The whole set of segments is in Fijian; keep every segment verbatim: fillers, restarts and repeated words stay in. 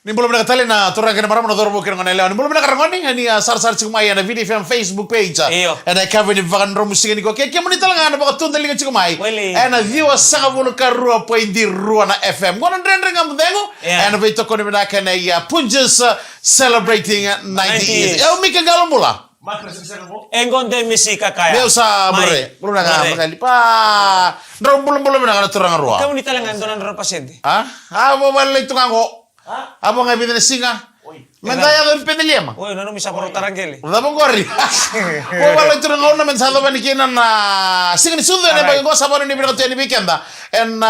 Ni bula vinaka tale na turaga kei na marama, na cauravou kei na goneyalewa. Ni bula vinaka ragone, ni a sarasara tiko mai ena Viti F M Facebook page. Io. Ena yakavi ni vakadromu siga nikua, kei kemuni tale ga na vakatuda liga tiko mai. Wele. Ena ciwasagavulu ka rua poidi rua na F M. Qo na Dredre Ga Mo Cegu. Io. Ena veitokoni vinaka nei, a, Punjas, a, celebrating ninety years. Ninety years. E o Mika Qalo, bula. Makra sisaka vo. E qo de misi kakaya. Meu sa mai. Bula vinaka, bula vinaka. Drau bulabula vinaka na turaga rua. Kemuni tale ga e dua na drau na pasede. A? A, vo vale tu ga qo. A? A vo ga e vica na siga. Oi. Meda yaco e Peceliema. Oi, nanumi sa varau tara qele. Cava qori? Vo vale tu na gauna meda sa yacova yani kina na siga ni sucu ena yabaki qo, sa vanuinui vinaka tu yani vei keda. Ena,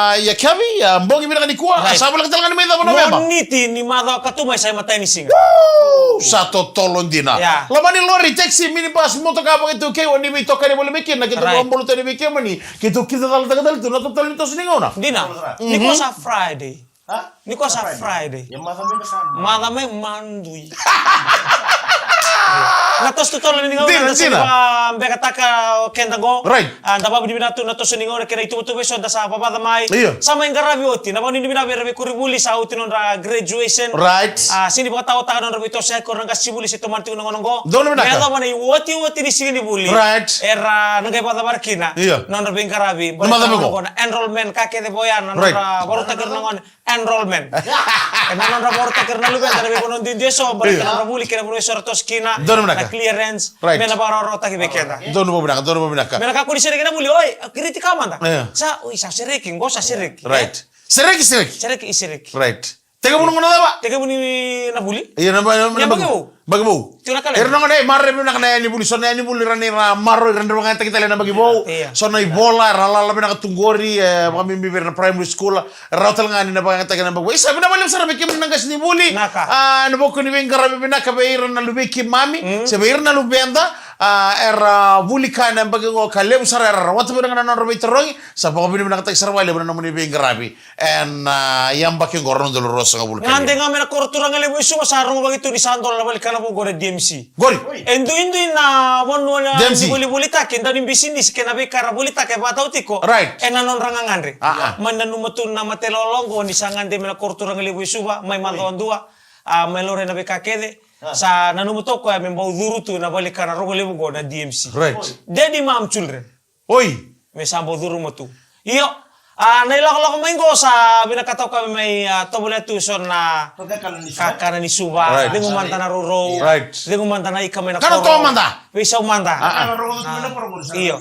a, yakavi, a, bogi vinaka nikua, right, sa voleka tale ga ni mai cava Noveba. Moniti ni macawa ka tu mai sa imatai ni siga. Woo! Sa totolo dina. Yeah. Loma ni lori, taxi, minibus, motoka, vakaitikotiko, o ni veitokani voli mai kina, keitou, right, vakabula tu yani vei kemuni, keitou kidacala tale tu na totolo ni toso ni gauna. Dina. Mhm. Nikua sa Friday. Ha? Nikua sa Friday. Friday. Ia maca mai na sa. Maca mai madui. Na toso totolo ni gauna. Dina, da sa dina. Vakabekataka o keda qo. Right. A, da vakavinavinaka tu na toso ni gauna kei na ituvatuva eso da sa vavaca mai. Io. Sa mai qaravi oti. Na vakavinavinaka vei ira veikoronivuli sa oti nodra graduation. Right. A, sega ni vakataotaka nodra veitosoyaki o ira na qasenivuli se tomani tiko na gauna qo. Donu vinaka. Me yacova na iotioti ni siga ni vuli. Right. Era na qai vakacavara kina. Io. Nodra veiqaravi. Na macawa qo. Na enrollment ka kece vo ya, na, right, nodra vakarautaki ira na gone. Enrollment. Ena nodra vakarautaki ira na luveda na veivanua duidui eso, baleta, io, na nodra vuli kei na vanua eso era toso kina. Donu vinaka. Na clearance. Right. Me na vakarawarawataki vei keda. Donu vakavinaka, donu vakavinaka. Me na kakua ni sereki na vuli, oi, kiriti ka mada. Io. Sa, oi, sa sereki, qo sa sereki. Right. Sereki, sereki. Sereki, i sereki. Right. Tekivu na gauna cava? Tekivu ni na vuli. Io, na ba-, na, na yabaki vou. Yabaki vou. Tiko na kalenda. Era na gone, e, maroroi vinaka na yanivuli, so na yanivuli ra ni ra maroroi, ra ni ra vakayagataki tale na yabaki vou. Io. So na ivola era lala vinaka tu qori, e, vakabibi vei ira na primary school, rawa tale ga ni na vakayagataki na yabaki vou. Isa, vinaka vakalevu sara vei kemuni na qasenivuli. Vinaka. A, ena vuku ni veiqaravi vinaka vei ira na luvei keimami, mm, se vei ira na luveda, a, era vuli kaya na yabaki qo ka levu sara era rawata vinaka na nodra veitarogi, sa vakavinavinakataki sara vakalevu na nomuni veiqaravi. Ena, a, yabaki qo rua na udolu ruasagavulu ka lima. Gade ga mai na koro turaga levu i Suva sa rogotaki tu ni sa dola na valenikana vou qo na D M C. Qori. E duidui na vanua na D M C. Ni volivolitaki, dau ni bisinisi kei na veika era volitaka e vakatau tiko. Right. Ena nodra gagadre. A, a. Mai nanuma tu na matailalai qo ni sa gade mai na koro turaga levu i Suva, mai macawa dua, a, mai laurai na veika kece. A. Sa nanuma toka o koya me bau curu tu na valenikana rogo levu qo na D M C. Right. Daddy, mom, children. Oi. Me sa bau curuma tu. Io. A, na ilakolako mai qo sa vinakata o koya me mai, a, tovolea tu eso na kakana ni suva. Kakana ni suva. Right. Cegu mada na rourou. Right. Cegu mada na ika mai na koro. Kana toa mada. Veisau mada. A, a. A, rogoca tu mai na koro. Io.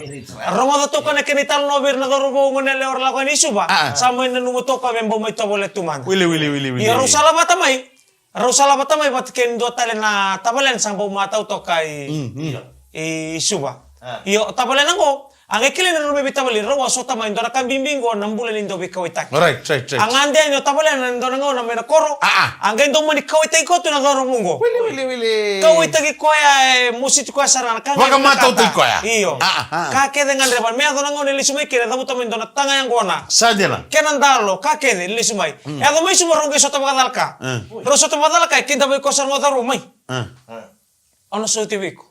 Rogoca toka na kena italanoa vei ira na cauravou, goneyalewa era lako yani i Suva. A, a. Sa mai nanuma toka me bau mai tovolea tu mada. Wili, wili, wili, wili. Io, rau sa lavata mai. Rau sa lavata mai vata kei na dua tale na tavalena sa bau matau toka i, mm, mm, i Suva. A. Io, tavalena qo, a qai kilai na nona mai veitavaleni, rau a sota mai dua na ka bibi qo na bula ni dau veikauwaitaki. Right, right, right. A gade yani o tavalena ena dua na gauna mai na koro. A, a. A qai dau mani kauwaitaki koya tu na cauravou qo. Wili, wili, wili. Kauwaitaki koya, e mositi koya sara na ka. Vakamatautaki koya. Io. A, a, a. Ka kece gadreva. Me yaco na gauna e lesu mai kina, cavuta mai dua na taga yaqona. Sa dina. Kena dalo, ka kece, lesu mai. Mm. Yaco mai Suva rau qai sota vakacalaka. Mm. Rau sota vakacalaka, e kidavaki koya sara na cauravou mai. Mm. Au na sauti vei iko.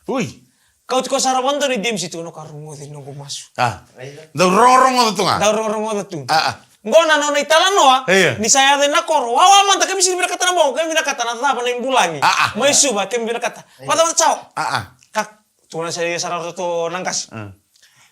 Ui. Kauti koya sara vakadua na D M C tu, na ka rogoci noqu masu. A. Dau rogorogoca tu ga. Dau rogorogoca tu. A, a. Qo na nona italanoa, io, ni sa yaco ina koro. Wawa mada, keimami sega ni vinakata na bogi, keimami vinakata na cava na ibulagi. A, a. Mai Suva, keimami vinakata. Io. Vacava na cawa. A, a. Ka, tukuna sara, sara tu na qase. Mm.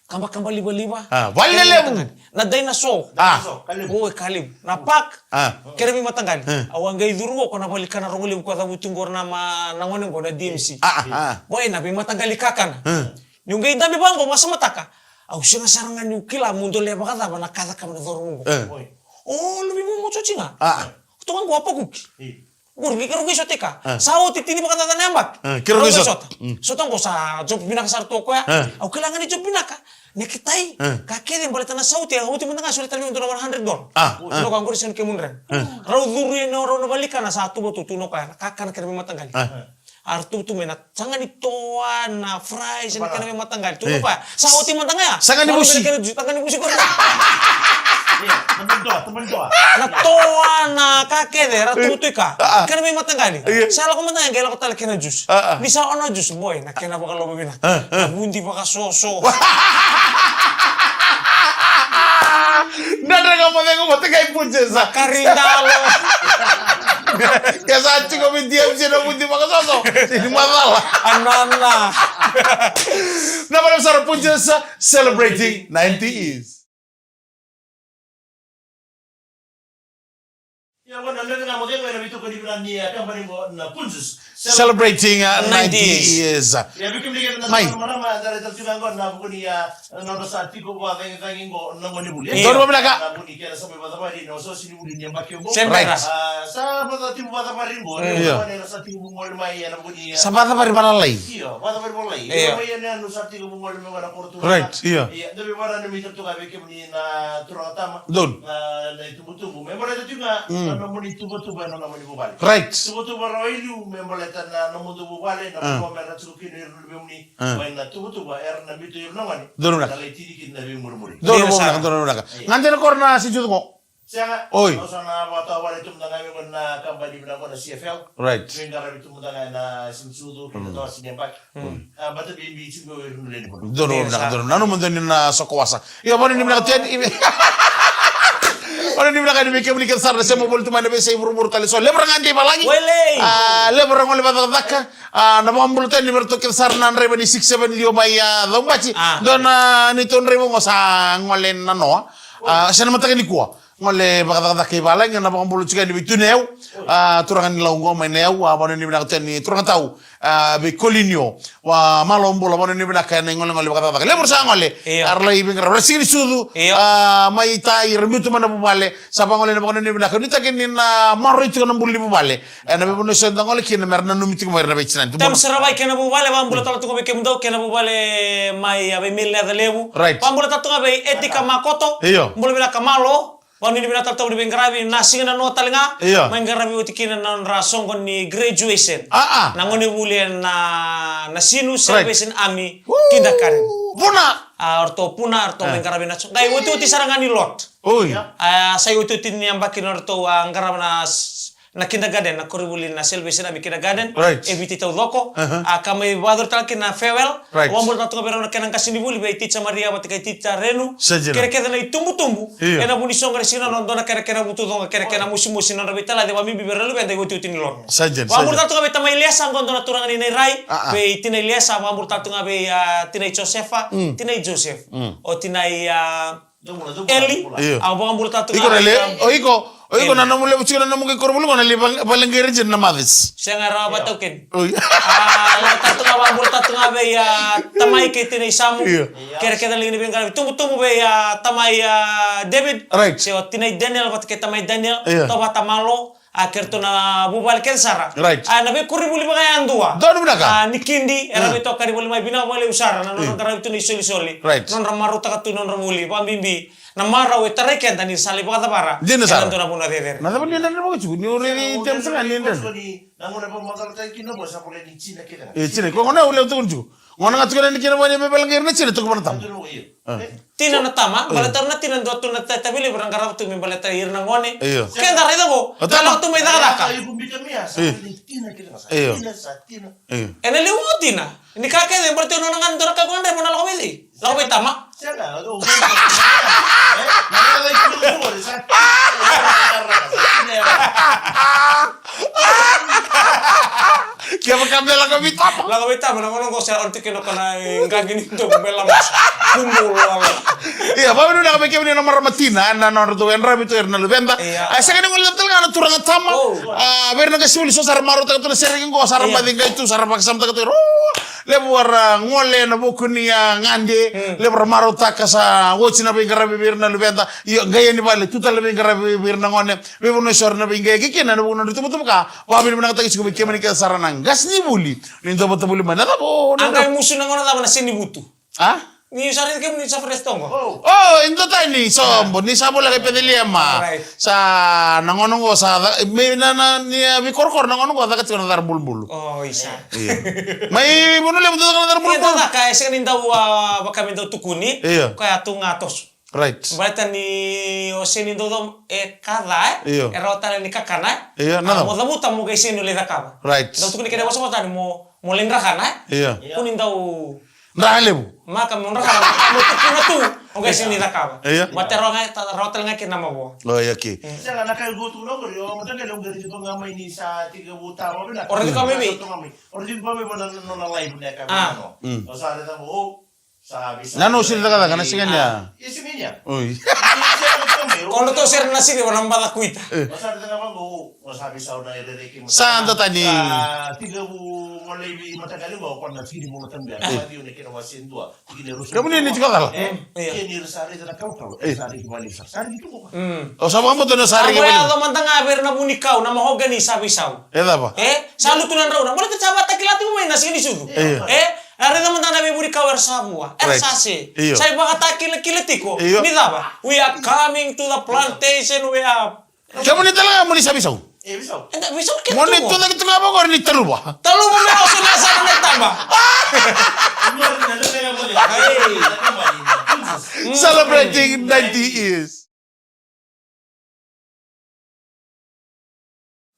Kabakaba livaliva. A, vale lelevu. Na dinosaur. A. Dinosaur, ka levu. Oi, ka levu. Na park. A. Kena veimataqali. A. Au a qai curu qo ko na valenikana rogo levu ko cavutu qori na ma-, na gone qo na D M C. A, a, a. Qo ena veimataqali kakana. A. Niu qai dabe vaqo vakasamataka. Au sega sara ga niu kila mo dolea vakacava na ka cakava na cauravou qo. A. Oi. O, luve momo joti ga. A, a. Toka qo a pakuki. Io. Qori, keirau qai sota i ka. A. Sa oti tini vakacaca na yabaki. A, keirau qai sota. Mm. Sota qo sa job vinaka sara tu o koya. A. Au kila ga ni job vinaka. Necktie. A. Ka kece baleta na sauti, a oti mada ga solia tale mai dua na one hundred dollar. A, a. Dua na ka qori sega ni kemu dredre. A. Rau curu yani o rau na valenikana sa tuva tu, tukuna o koya, na kakana kena veimataqali. A. A ra tuva tu mai na saga ni toa, na fries, na kena veimataqali. Tukuna o koya. Sa oti mada ga ya. Saga ni vusi. Kena ju-, saga ni vusi qori. Io, tamani toa, tamani toa. Na toa, na ka kece, ra tuva tu i ka. A, a. Kena veimataqali. Io. Sa lako mada ga ya, qai lako tale kena juice. A, a. Ni sa ono juice, boy, na kena vakalomavinaka. A, a. Na vudi vakasoso. Dredre Ga Mo Cegu, mo tekai puje sa. Na kari dalo. Ke sa tiko vei D M C na vuti vakasoso, ni macala. Anana. Na vale sara Punjas celebrating ninety years. Ia, vua na lewe ga mo cegu ena veitokoni vinaka ni, a, kabani qo na Punjas. Celebrating, uh, ninety years. Ia, vei kemuni kece na marama, da raica tiko ga qo na vuku ni, a, nodra sa tiko vakacagicagi qo na gone vuli. Io. Donu vinaka. Na vuku ni kena sa mai vakacavari na osooso ni vuli ni yabaki oqo. Right. A, sa vakacavari tiko vakacavari qo. Io. Sa tiko vakacavari valalai. Io, vakacavari valalai. Io. Mai yanuyanu sa tiko vakacavari mai qo na koro tu. Right, io. Ia, da veivakananumi tale tu ga vei kemuni na turaga tama. Donu. Na, na itubutubu. Me baleta tiko ga na nomuni tuvatuva ena nomuni vuvale. Right. Tuvatuva rawa i liu me baleta na nomudou vuvale, na vanua me ra tiko kina ira na luvemuni. Mai na tuvatuva era na biuta ira na gone. Donu vinaka. Na lai tini kina na veimurimuri. Donu vinaka, donu vinaka. Io. Gade na koro na sijucu qo. Sega. Oi. Au sa na vakatawa vale tu mada ga vei qo na kabani vinaka qo na C F L. Right. Veiqaravi tu mada ga ena sijucu, kei na tawa sini yabaki. A, baleta bibi tiko vei ira na lewe ni vanua. Donu vinaka, donu. Nanuma donu na soko wasa. Io, vanu ni vinaka tu yani. Vanu ni vinaka yani vei kemuni kece sara na sema voli tu mai na veiyasai vuravura tale so. Levu ra gade i valagi. Wele. A, levu ra gole vakacakacaka. A, na vakabula tu yani vei ratou kece sara na draiva ni six seven Lio mai, a, Caubati. A. Dua na neitou draiva qo sa gole na noa. A, se na mataka nikua. Gole vakacakacaka i valagi, na vakabula tiko yani vei Tui Nayau. A, turaga ni Lau qo mai Nayau, a, vanu ni vinaka tu yani turaga tau. A, vei Kolinio. Wa, malo bula, vanu ni vinaka ena igolegole vakacakacaka. Levu ra sa gole. Io. Era lai veiqaravi, ra sigi ni sucu. Io. A, mai tai, ra biuta mai na vuvale. Sa vagole na vanu ni vinaka. Nuitaki ni na maroroi tiko na bula ni vuvale. Ena veivanua eso eda gole kina, me ra nanumi tiko mai ira na veitinani. Tabu sara vei kena vuvale, vakabula tale tu ga vei kemudou, kena vuvale mai, a, vei Meli Leca Levu. Right. Vakabula tale tu ga vei Etika Makoto. Io. Bula vinaka, malo. Vakanuinui vinaka tale tu ga ni veiqaravi, na siga na noa tale ga. Io. Mai qaravi oti kina na nodra soqo ni graduation. A, a. Na gone vuli ena, na Sinu Salvation Army Kindergarten. Vuna. A, o ratou Vuna, o ratou mai qaravi na soqo. Qai otioti sara ga ni lot. Oi. A, sa iotioti ni yabaki na ratou, a, qarava na s-, na kindergarten, na koronivuli na Salvation Army Kindergarten. Right. E Viti taucoko. Aha. A, ka mai vakayacori tale kina na farewell. Right. Vakabula tale tu ga vei rau na kena qasenivuli, vei Ticha Maria vata kei Ticha Renu. Sa dina. Kei ira kece na itubutubu. Io. Ena vuku ni soqo ni siga na noa, dua na kena, kena vutucoqa, kena, kena mosimosi na nodra veitalai, vakabibi vei ira na luveda, iotioti ni lotu. Sa dina, sa dina. Vakabula tale tu ga vei tamai Lesa, qo dua na turaga ni Nairai. A, a. Vei tinai Lesa, vakabula tale tu ga vei, a, tinai Josefa, mm, tinai Joseph. Mm. O tinai, a, Eli, io, au vakabula tale tu ga. Iko na le, o iko, o iko na nomu levu tiko na nomu qai koronivuli qo na lai va-, vale qai ira dina na mothers. Sega, era vakataukeni. Oi. A, vakabula tale tu ga, vakabula tale tu ga vei, a, tamai kei tinai Samu. Io. Kei ira kece na liga ni veiqaravi. Tubutubu vei, a, tamai, a, David. Right. Se o tinai Daniel vata kei tamai Daniel. Io. Tovata, malo. A, kei ratou na vuvale kece sara. Right. A, na veikoronivuli vakayadua. Donu vinaka. A, ni kidi, era, mm, veitokani voli mai, vinaka vakalevu sara na nodra, mm, qaravi tu na isolisoli. Right. Nodra marautaka tu na nodra vuli, vakabibi na marau e tarai keda ni sa lai vakacavara. Dina sara. Ena dua na vanua cecere. Na cava ni dredre vakatuku, ni o raici James ga ni dredre. Na gauna e vakamacala tiko kina na vosa, sa volai ni tina kece ga. E, tina, ko gona au levu tukuna tiko. Gona ga tukuna ni kena vani me vale qai ira na tina, tukuna na tama. Io. A. Tina na tama, io, baleta na tina dua tu na ta-, tavi levu ra qarava tu me baleta ira na gone. Io. Keda raica qo, o tama, na tu mai cakacaka. Io. Io. Ena liu o tina. Ni ka kece, baleta o nona ga dua na ka qo na draiva, na lako mai cei? Lako mai tama. Kevaka me lako vei tama. Lako vei tama, na gauna qo sa oti kina ko na, e, qaqi ni domo me lama. Kumbu lala. Ia, vakanuinui vinaka vei kemuni na marama tina, na nodratou yadravi tu ira na luveda. Ia. A, sega ni guilecavi tale ga na turaga tama. O. A, vei ira na qasenivuli so sa ra marautaka tu na sereki qo, sa ra, ia, baci qai tu, sa ra vakasamataka tu ira. O, levu era gole ena vuku ni, a, gade. Hmm. Levu era marautaka, sa oti na veiqaravi vei ira na luveda. Io, qai yani vale, tu tale na veiqaravi vei ira na gone. Veivanua eso era na veiqaravi kina ena vuku ni nodra itubutubu ka. Vakavinavinakataki tiko vei kemuni kece sara na qasenivuli ni dau vata voli mai. Na cava o, na, a qai musu na gauna cava na senivutu? A? Ni sa raica kemuni sa fresh toqo. O, e dua tani sobo, ni sa voleka i Peceliema. Right. Sa na gauna qo sa ca-, me na, na, ni a veikorokoro na gauna qo caka tiko na cara bulubulu. O, isa. Io. Mai Vanua Levu dau caka na cara bulubulu. Io, dau caka, e sega ni dau, a, vaka me dau tukuni. Io. Koya tu ga toso. Right. Baleta ni o seni dau cau e ka ca, e? Io. E rawa tale ni kakana, e? Io, na cava? A, mo cavuta mo qai seni o lai cakava. Right. Dau tukuni kena vosavosa tani mo, mo lai drakana, e? Io. Kua ni dau draka levu. Maka mo drakana, mo tukuna tu. O qai sega ni cakava. Io. Baleta rawa ga, rawa tale ga kina na mavoa. O, io, okay. Sega, na ka e qo tu na qori, o mataqali au qai raica toka ga mai ni sa tekivu taro vinaka. O raica toka mai vei? Raica toka mai vei na nona live na ka vinaka. O sa raica qo, o sa veisau. Na nona sega ni cakacaka, na sega ni a. Io, sega ni a. Oi. Ko na tou sere na sere vana mbaca kuita. O sa raica ga vaqo, o sa veisau na rereki. Sa da tani. Sa tekivu mo live mataqali qo, ko na sere mo mataqali. Ka vuni ni tiko cala. Keni ra sa raica na kalokalo, e sa raica vale sa, sa raica tu. O sa vakabauta na sa raica vale. Yaco mada ga vei ira na vunikau, na mahogany sa veisau. E cava? E sa lutu na drau na. Baleta sa vakatakila tiko mai na sega ni sucu. E a raica mada na veivunikau era sa vua, era sa se. Sa ivakatakilakila tiko. Ni cava? We are coming to the plantation, we are Kemuni tale ga mo ni sa veisau. E veisau. Eda veisau kece tu. Mo ni tucake tu ga vaqori ni taluva. Taluva me oso na sara na taba. Celebrating ninety years.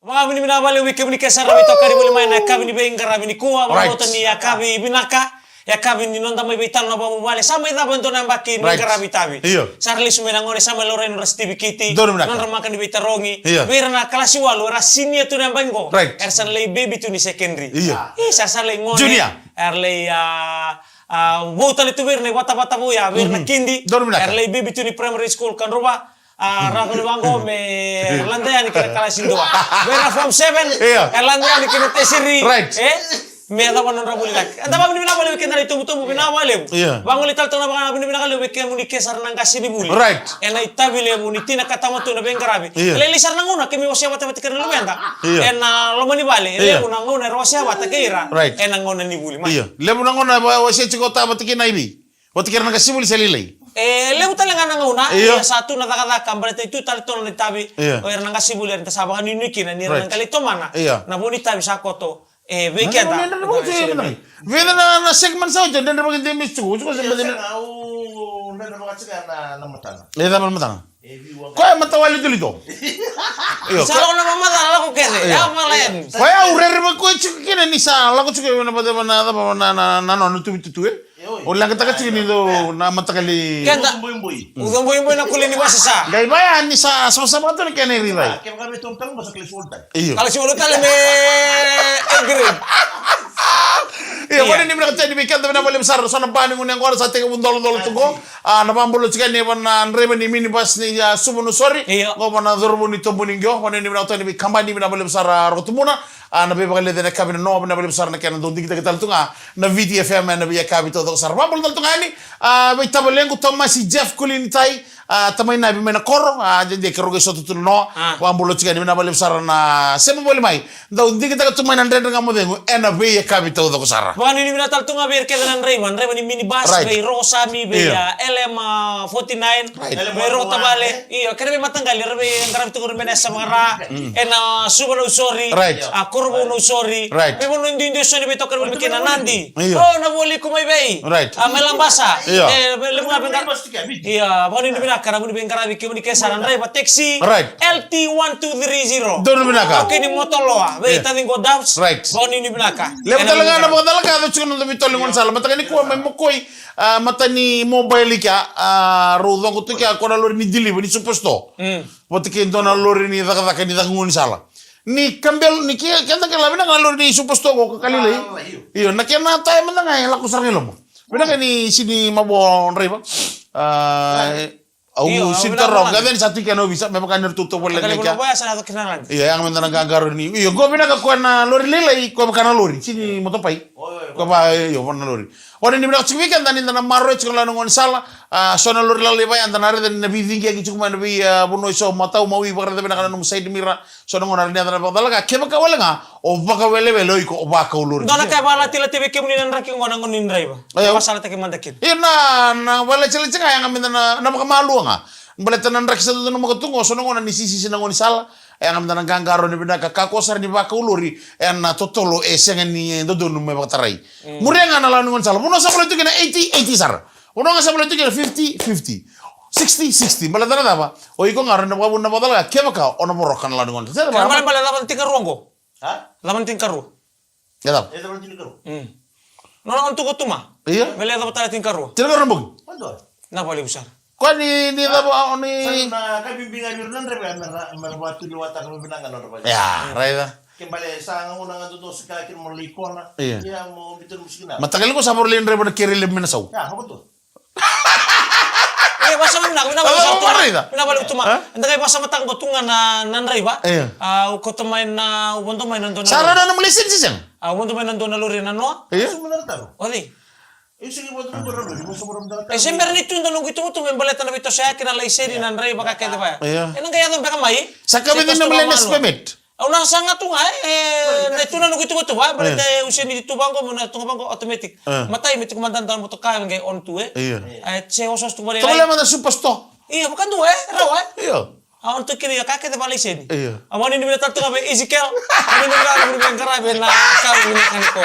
Vakavinavinaka vakalevu vei kemuni ke sara veitokani voli mai na yakavi ni veiqaravi nikua. Vakavinavinaka ni yakavi vinaka. Yakavi ni noda mai veitalanoa vakavuvale, sa mai cava e dua na yabaki ni qaravi tavi. Sa ra lesu mai na gone, sa mai laurai nodra sitivikiti, nodra maka ni veitarogi. Vei ira na kalasi walu, era sinia tu na yabaki qo. Era sa lai bebi tu ni secondary. Io. Io, sa sa lai gone. Junior. Era lai, a, a, vou tale tu vei ira na ivatavata vou ya, vei ira na kidi. Era lai bebi tu ni primary school, kadrova. A, rawa ni vaqo me lade yani ki na kalasi dua. Vei ira form seven, e lade yani ki na tertiary. E? Me yacova nodra vuli cake. Eda vakavinavinaka vakalevu vei keda na itobutobu, vinaka vakalevu. Vagolei tale toka na vakavinavinaka levu vei kemuni ke sara na qasenivuli. Ena itavi levu ni tina ka tama tu na veiqaravi. E lailai sara na gauna keimami wasea vata vata kei ira na luveda. Ena loma ni vale, e levu na gauna era wasea vata kei ira. Ena gauna ni vuli mai. Levu na gauna e wasea tiko vata kei na ivi. Vata kei ira na qasenivuli se lailai. E levu tale ga na gauna, ia sa tu na cakacaka, baleta e tu tale toka na itavi. O ira na qasenivuli era sa vakanuinui kina ni ra na qai lai tomana na vo ni itavi sa koto. E vei keda. Vei na, na segment sa oti, dredre vakaidemisi tiko, tiko se bati na. E cava na matana? Koya e matawale lito. Io. Sa lako na mamacala lako kece. Io. Koya au rerevaki koya tiko kina ni sa lako tiko na, na, na nona tuvetutu e. O leqataka tiko ni dou na mataqali. Keda. Uca boiboi na kule ni vasasa. Qai vaya ni sa savasava tu na kena irivai. Io. Kalasi walu tale me grade. Io, vakanuinui vinaka tale vei keda, vinaka vakalevu sara, so na ba ni gunu yaqona sa tekivu dolodolo tu qo. A, na vabula tiko yani vei na draiva ni minibus ni, a, Suva Nausori. Io. Qo vei na cauravou ni Tobuni qo, vakanuinui vinaka tale vei kabani, vinaka vakalevu sara Roko Tumuna. A, na veivakaleci ena yakavi ni noa, vinaka vakalevu sara na kena dau digitaki tale tu ga na Viti F M ena veiyakavi taucoko sara. Vabula tale tu ga yani, a, vei tavalequ Tomasi Jeff Kulinitai, a, tamai Navi mai na koro, a, dede keirau qai sota tu na noa. Vabula tiko yani, vinaka vakalevu sara na sema voli mai. Dau digitaka tu mai na Dredre Ga Mo Cegu ena veiyakavi taucoko sara. Vakanuinui vinaka tale tu ga vei ira kece na draiva, draiva ni minibus, vei Roko Sami, vei, a, L M forty-nine, vei Roko Tavale. Io, kena veimataqali era veiqaravi tu qori mai na yasa vaka-Ra, ena Suva Nausori, a, Korovou Nausori. Veivanua duidui eso ni veitokani voli mai kina, Nadi. O, na voli iko mai vei. A, mai Labasa. E levu ga veiqaravi. Io, vakanuinui vinaka na vuni veiqaravi kemuni ke sara na draiva taxi. L T one two three zero. Donu vinaka. Okei, ni moto loa. Vei taciqu o Dubs. Vakanuinui vinaka. Levu tale ga na vakacalaka, yaco tiko na noda veitolo ni gaunisala. Mataka nikua mai Mokoi, a, mata ni mobile i kea, a, rau coqo tu kea ko na lori ni deliver ni Superstore. Vata kei dua na lori ni cakacaka ni caka gaunisala. Ni kabel, ni ke, keda kila vinaka na lori ni Superstore ko ka lailai. Io, na kena taya mada ga e lako sara ga i loma. Vinaka ni sini mavoa draiva. A, Au sini taroga, qai ni sa tu kina na ovisa, me vaka ni ratou tovolea ga kea. Io, yaga meda na qaqaro ni. Io, qo vinaka koya na lori lailai, koya vaka na lori, sini motopai. Koya va, io, vaka na lori. Vakanuinui vinaka tiko vei keda ni da na maroroya tiko na loma ni gaunisala, a, so na lori lalai vaya, da na raica ni na veiciqiyaki tiko mai na vei, a, vanua eso, matau, mawi, vakaraica vinaka na nomu side mirror, so na gauna rawa ni yaco na vakacalaka, kevaka wale ga, o vakawelewele o iko, o vakau lori. Dua na ka e vakalatilati vei kemuni na draki qo na gauna ni draiva. Io. Vakasalataki mada kina. Io, na, na vakalatilati ga, yaga meda na, na vakamalua ga. Baleta na draki sa dodonu maka tu qo, so na gauna ni sisisi na gaunisala. Yaga meda na qaqaro ni vinaka, kakua sara ni vakau lori, ena totolo e sega ni dodonu me vakatarai. Muria ga na lawa ni gaunisala. Vanua sa volai tu kina eighty, eighty sara. Vanua ga sa volai tu kina fifty, fifty. Sixty, sixty. Baleta na cava? O iko ga rawa ni vakavuna na vakacalaka, kevaka o na voroka na lawa ni gaunisala. Kena ibalebale cava na tinikarua qo? A? Cava na tinikarua? E cava? E cava na tinikarua? Mm. Nona gone tu qo Tuma? Io. Me lai cava tale tinikarua? Tinikarua na bogi? Qo dua. Na valevu sara. Koya ni, ni cava, a, ni. Sa na ka bibi ga vei ira na draiva, me ra, me ra vatuliwataka vinaka na nodra vale. Ya, raica. Ke bale sa gauna ga dodonu se ka kina mo lai kona. Io. Ia mo biuta na musiki na. Mataka lailai ko sa vara lai draiva na kere levu mai na sau. Ya, vaka tu. E, vasa vinaka, vinaka, vinaka, vinaka, vinaka, vinaka, vinaka. Eda qai vasa mataka tu ga na, na draiva. Io. A, u kauta mai na, u vodo mai na dua na lori. Sa rau na nomu laiseni se sega? A, u vodo mai na dua na lori na noa. Io. Oi. E se bera ni tu dua noqu ituvatuva me baleta na veitosoyaki, na laiseni, na draiva, ka kece vaya. Io. E na qai yaco beka mai. Sa ka vei na nomu learner's permit? Au na saga tu ga, e, na tu na noqu ituvatuva, baleta e useni tu vaqo, mo na tu ga vaqo automatic. Matai me tiko mada na motoka, me qai on tu, e. Io. E, se osooso tu vale. Tovolea mada superstore. Io, vakadua, e, rawa, e. Io. A, on tu kina, io, ka kece vale seni. Io. A, vani ni vinaka tale tu ga vei Ezekiel. Vani ni vinaka tale tu ga vei Garabe na ka vinaka ni ko.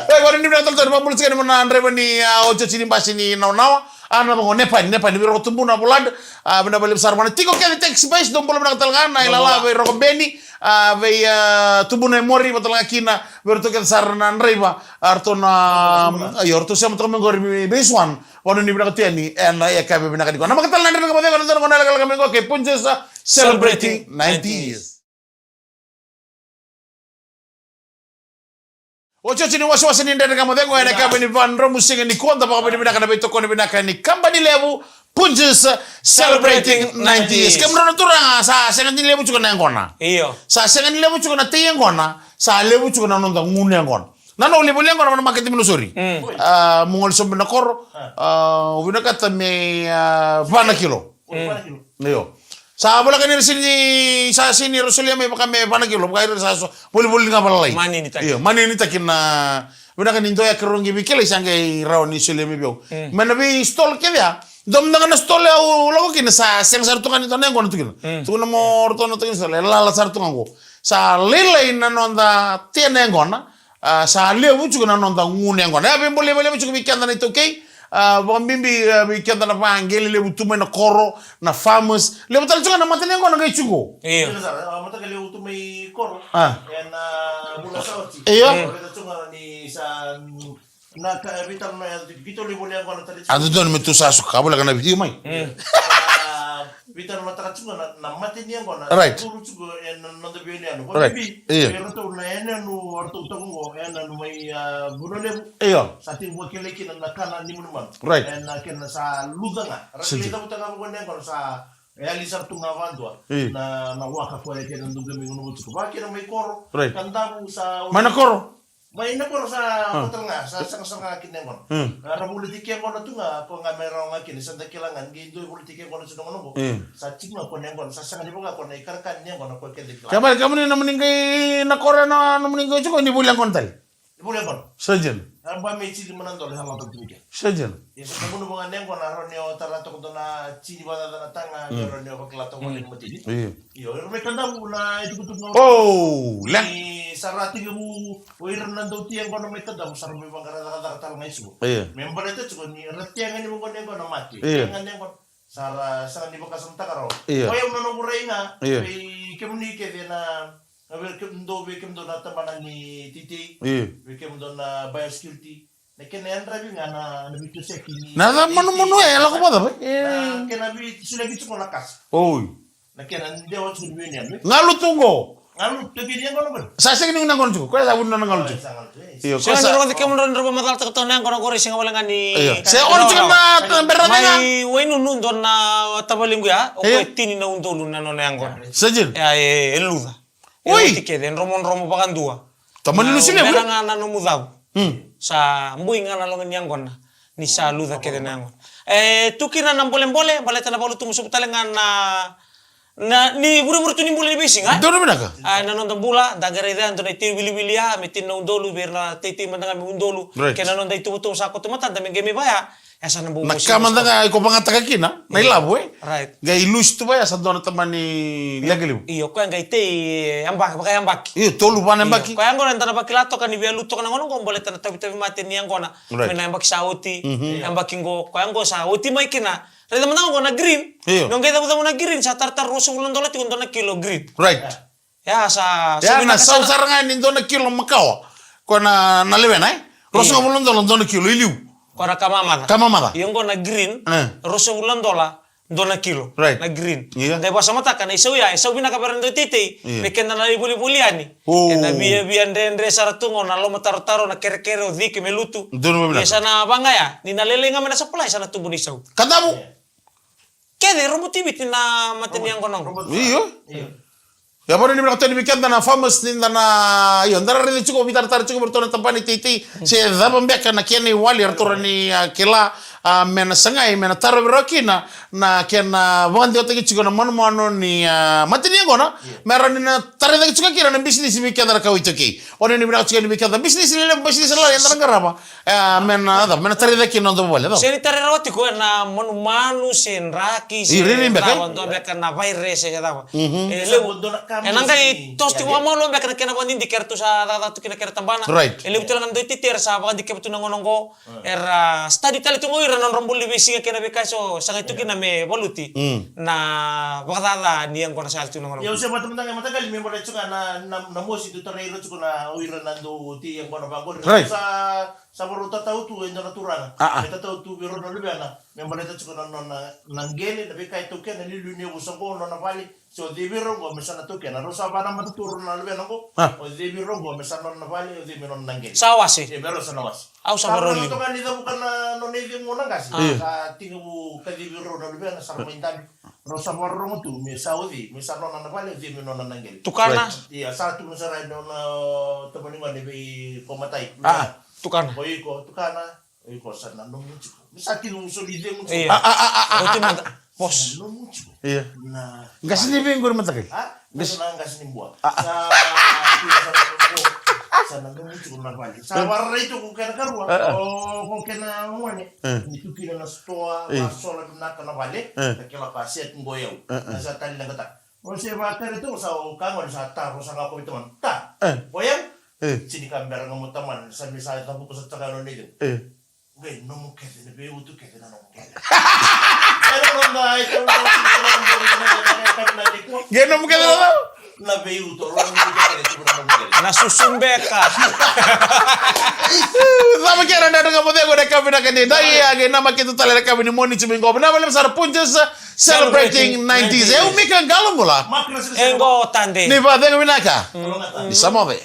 E, vani ni vinaka tale tu ga, vabula tiko ni mo na draiva ni, a, otioti ni basi ni Nawanawa. A, na vaqo, Nepani, Nepani, vei Roko Tubuna, Vulad. A, vinaka vakalevu sara vana tiko kece Taxi Base, dou bula vinaka tale ga, na ilala vei Roko Beni. A, vei, a, Tubuna e Mori, vata tale ga kina, vei ratou kece sara na draiva. A, ratou na, io, ratou sema toka mai qori vei Swan. Vanua ni vinaka tu yani, ena yakavi vinaka nikua. Namaka tale na Dredre Ga Mo Cegu, na dua na gauna lekaleka mai qo kei Punjas, celebrating ninety years. Otioti ni wasewase ni Dredre Ga Mo Cegu, ena yakavi ni Vakaraubuka siga nikua, da vakavinavinaka na veitokoni vinaka ni kabani levu, Punjas, celebrating ninety years. Kemudrau na turaga, sa sega ni levu tiko na yaqona. Io. Sa sega ni levu tiko na tei yaqona, sa levu tiko na noda gunu yaqona. Na nona levu levu na makete Minusori. Mm. A, mo gole sobu na koro. A, o vinakata me, a, va na kilo. Mm. Io. Sa voleka ni ra sini, sa sini ra solia mai vaka me va na kilo, vaka ira sa so, volivoli ga valalai. Manini taki. Io, manini taki na, vinaka ni dua ya keirau qai veikilai sa qai rawa ni solia mai vei au. Mm. Mai na vei stall kece ya, dua mada ga na stall au lako kina sa sega sara tu ga ni dua na yaqona tu kina. Mm. Tukuna mo ratou na tu kina stall, e lala sara tu ga qo. Sa lailai na noda tea na yaqona, a, sa levu tiko na noda gunu yaqona. E a veibolei vakalevu tiko vei keda na iTaukei, a, vakabibi, a, vei keda na vaqele levu tu mai na koro, na farmers. Levu tale tiko na mata ni yaqona qai tiko. Io. Io, sa, a, mataka levu tu mai koro. A. Ena vula sa oti. Io. Mm. Raica tiko ni sa, mm, na ka, e, veitalanoa ya, keitou lai voli yaqona tale tiko. A dodonu me tu sa suka, a voleka na video mai. Mm. A, veitalanoataka tiko na, na mate ni yaqona. Right. Curu tiko ena noda veiyanu. Right. Vakabibi, io. E ratou na yanuyanu, ratou toko qo, e yanuyanu mai, a, Vanua Levu. Io. Sa tiko vakilai kina na kana ni manumanu. Right. Ena kena sa luca ga. Ra kilai cavuta ga vaqo na yaqona sa, e yali sara tu ga vadua. Io. Na, na waka koya kena duqa mai gona tiko. Vakakina mai koro. Right. Kadavu sa. Mai na koro. Mai na koro sa, a, koro tale ga, sa sega sara ga kina yaqona. Mm. A, ra volitaki yaqona tu ga, ko ga me rawa ga kina, sa da kila ga, ni qai dua volitaki yaqona tu na gauna qo. Mm. Sa tiko ga ko na yaqona, sa sega ni vaka ko na ikarakara ni yaqona ko kece kila. Kemuni, kemuni nomuni qai na koro na, nomuni qai tiko ni voli yaqona tale. Voli yaqona. Surgeon. A, ba me tini mana dola, sa lako tiko. Surgeon. Ia sa na vuna vaka na yaqona, rawa ni o tara toka dua na tini vakacaca na taga, rawa ni o vakila toka vale ni matini. Io. Io, ira mai Kadavu na itukutuku ga. O, le. Ni sa ra tekivu, o ira na dau tea yaqona mai Kadavu, sa ra mai vaqara cakacaka tale ga i Suva. Io. Me baleta tiko ni ra tea ga ni vaqo ni yaqona mate. Io. Tea ga ni yaqona. Sa ra, sa ni vakasamataka rawa. Io. Koya au na noqu rai ga, io, vei kemuni kece na, na vei kemudou, vei kemudou na tabana ni teitei. Io. Vei kemudou na biosecurity. Na kena yadravi ga na, na veitosoyaki ni. Na cava manumanu e lako vacava? E. Na kena veisoliyaki tiko na kasa. Oi. Na kena dewa tiko ni veiyanuyanu. Galu tu qo. Galu tu kina yaqona qori. Sa sega ni na yaqona tiko. Koya sa vuna na galu tiko. Sa galu tiko, e. Io, sega ni sa rogoci kemudou ni ra vakamacalataka toka na yaqona qori, sega wale ga ni. Io. Sa ono tiko na bera na ga. Mai Wainunu dua na tavalequ ya, o koya e tini na udolu na nona yaqona. Sa jin. Ia, e, e luca. Oi! E oti kece, e dromodromo vakadua. Tamani lusi levu. Bera ga na nomu cavu. Mm. Sa bui ga na loga ni yaqona. Ni sa luca kece na yaqona. E, tu kina na bolebole, baleta na valutumu sobu tale ga na, na, ni vurevure tu ni bula ni veisiga, e? Donu vinaka. A, na noda bula, da qai raica, dua na itei wiliwili ya, me tini na udolu, vei ira na teitei mada ga me udolu. Right. Kei na noda ituvatuva sa koto matada, me qai mai vaya. E sa na bau. Na ka mada ga iko vagataka kina na ilavo, e? Right. Qai lusi tu vaya sa dua na tamani leqa levu. Io, koya qai tei, e, yabaki, vakayabaki. Io, tolu va na yabaki. Io, koya qo eda na vakila toka ni via lutu toka na gauna qo baleta na tavitavi mate ni yaqona. Right. Mai na yabaki sa oti, mhm, yabaki qo, koya qo sa oti mai kina. Raica mada ga qo na green. Io. Ni o qai cavucavu na green, sa taratara ruasagavulu na dola tiko dua na kilo green. Right. Ia, sa, sa ya na vinaka sara. Sau sara ga ni dua na kilo makawa. Ko na, na levena, e? Io. Ruasagavulu na dola dua na kilo i liu. Ko na kamamaca. Kamamaca. Io, qo na green. Eh. Ruasagavulu na dola, dua na kilo. Right. Na green. Ia. Qai vakasamataka na isau ya, e sau vinaka vei ira na dauteitei. Ia. Me keda na ivolivoli yani. Oh. E na viavia dredre sara tu qo, na lomatarotaro, na kerekere, o ciki me lutu. Donu vakavinaka. Ia sa na vaqaya, ni na lailai ga mai na supply, sa na tubu na isau. Ka cavu. Ia. Kece, roboti Viti na mate ni yaqona qo. Io. Io. Ia, vaka ni vinaka tu yani vei keda na farmers, ni da na, io, da na raica tiko, veitaratara tiko vei ratou na tabana ni teitei, se cava beka na kena iwali eratou rawa ni, a, kila, a, me na sagai, me na tarovi rawa kina na kena vakadewataki tiko na manumanu ni, a, mate ni yaqona, io, me rawa ni na tarai cake tiko kina na bisinisi vei keda na kawa iTaukei. O ni vinaka tiko yani vei keda na bisinisi lelevu, bisinisi lalai eda na qarava. E, me na, a, cava, me na tarai cake kina na noda vale, cava? Se ni tarai rawa tiko e na manumanu, se draki, se, io, rairai beka, cava, e? Dua beka na virus, se cava. Mhm. E levu. Sa dua na ka e na qai toso tiko vakamalua beka na kena vakadidike eratou sa cakacaka tu kina kei ira na tabana. Right. E levu tale ga na dauteitei era sa vakadikevi tu na gauna qo. Era study tale tu qo ira na nodra bula ni veisiga kei na veika eso sagai tu kina me valuti. Mm. Na vakacaca ni yaqona sa yaco tu na gauna qo. Ia, au se vata mada ga e mataqali me baleta tiko ga na, na, na mosi dau tarai ira tiko na, o ira na dau tei yaqona vaqori. Right. Sa Sa varau tatau tu e dua na turaga. A, a. Me tatau tu vei rau na luvena. Me baleta tiko na nona, na qele, na veika e taukena, liuliu ni yavusa qo, nona vale, se o cei vei rau qo me sa na taukena. Rau sa vanamata tu rau na luvena qo. A. O cei vei rau qo me sa nona vale, o cei me nona na qele. Sa wase. E, me rau sa na wase. Au sa varau liu. Sa varau toka ni cavuka na nona icegu na qase. A. Sa tekivu kacivi rau na luvena, sa ra mai dabe. Rau sa vakarorogo tu me sa o cei me sa nona na vale, o cei me nona na qele. Tukana. Right. Ia, sa tukuna sara e dua na tamani gone vei ko matai. A, tukana. O iko, tukana. O iko sa na nomu tiko. Me sa tiko mu soli cegu tiko. Ia. A, a, a, a, a. Oti mada. Pos. Sa na nomu tiko. Ia. Na qase ni vei qori mataqali? A? Qase na qase ni bua. A, a. Sa, sa na nomu tiko na vale. Sa vararai tu ko kena karua. A, a. O, ko kena gone. E. Ni tu kina na sitoa, e, vakasola vinaka na vale, e, na kila ka set qo yau. E, e. Na sa tali leqataka. O se vakakere tu sa o ka gone sa ta, o sa ga kovi tamana. Ta. E. O yau? E. Sini ka bera ga mo tamana, sa me sa cavuka sa taka nona icegu. E. Qai nomu kece, na veiutu kece na nomu kece. E na noda, e na noda, qai nomu kece na noda. Na veiuto, na veiuto, na veiuto. Na susu beka. Cava kena na ka mo cegu na ka vinaka ni dai, a, qai namaki tu tale na ka ni Moniti mai qo. Vinaka vakalevu sara, Punjas, celebrating nineties. E au Mika Qalobula. E qo Tade. Ni vakacegu vinaka. Mm. Ni sa moce.